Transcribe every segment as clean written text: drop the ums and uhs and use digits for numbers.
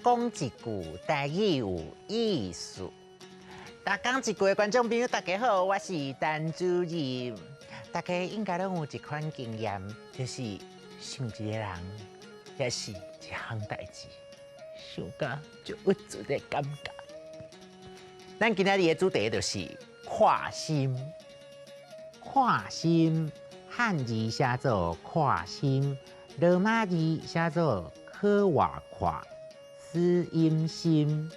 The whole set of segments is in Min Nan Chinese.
講一句台語有意思。逐工一句的觀眾朋友，大家好，我是陳主任。大家應該攏有一款經驗，就是想一个人，抑是一項代誌，想甲就鬱卒的感覺。咱今仔日的主題就是闊心。闊心，漢字寫做闊心，羅馬字寫做可外闊，死音心，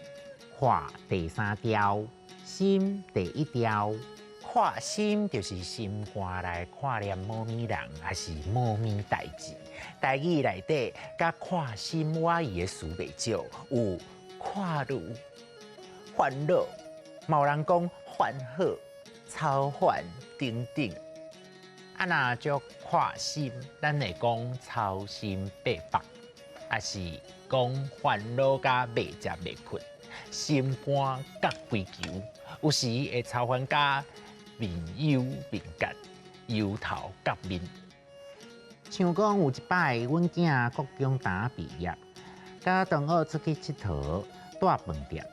闊第三調，心第一調。闊心就是心肝內看念某物人，抑是某物代誌。台語內底佮闊心倚意的詞袂少，有闊慮、煩惱，嘛有人講煩好、操煩等等。啊，若足闊心，咱會講操心八百，抑是講煩惱甲袂食袂睏，心肝角規球，有時會操煩甲面憂面結，憂頭結面。像講有一擺，阮囝國中大畢業，佮同學出去𨑨迌，蹛飯店，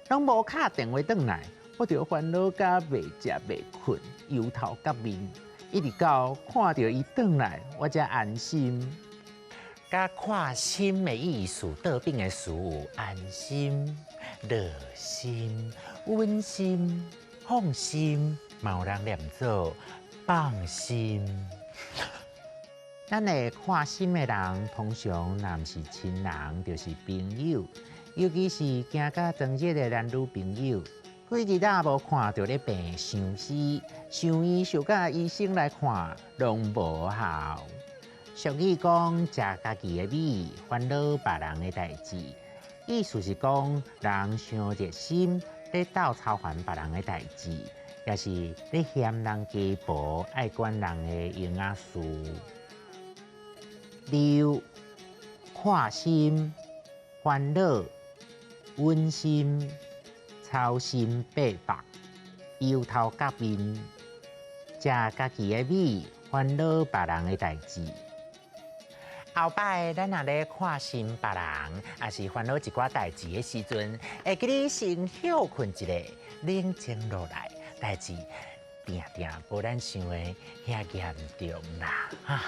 攏無敲電話轉來，我就煩惱甲袂食袂睏，憂頭結面，一直到看著伊轉來，我才安心。佮闊心的意思，倒轉的詞有安心、樂心、穩心、放心，嘛有人念做放心。咱會闊心的人，通常若毋是親人，就是朋友，尤其是行甲當日的男女朋友，幾日仔無看著咧病相思，想伊想甲醫生來看，攏無效。俗語講，食家己的米，煩惱別人的代誌。意思是講，人傷熱心，咧鬥操煩別人的代誌，抑是咧嫌人家婆，愛管人的閒仔事。六闊心、煩惱、穩心、操心八百、憂頭結面、食家己的米，煩惱別人的代誌。後擺咱若咧闊心別人，抑是煩惱一寡代誌的時陣，會記得先歇睏一下，冷靜落來，代誌定定無咱想的遐嚴重啦。哈！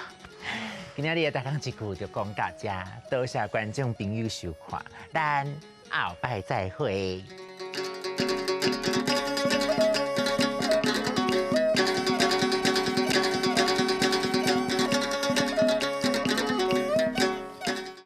今仔日的逐工一句就講到遮，多謝觀眾朋友收看，咱後擺再會。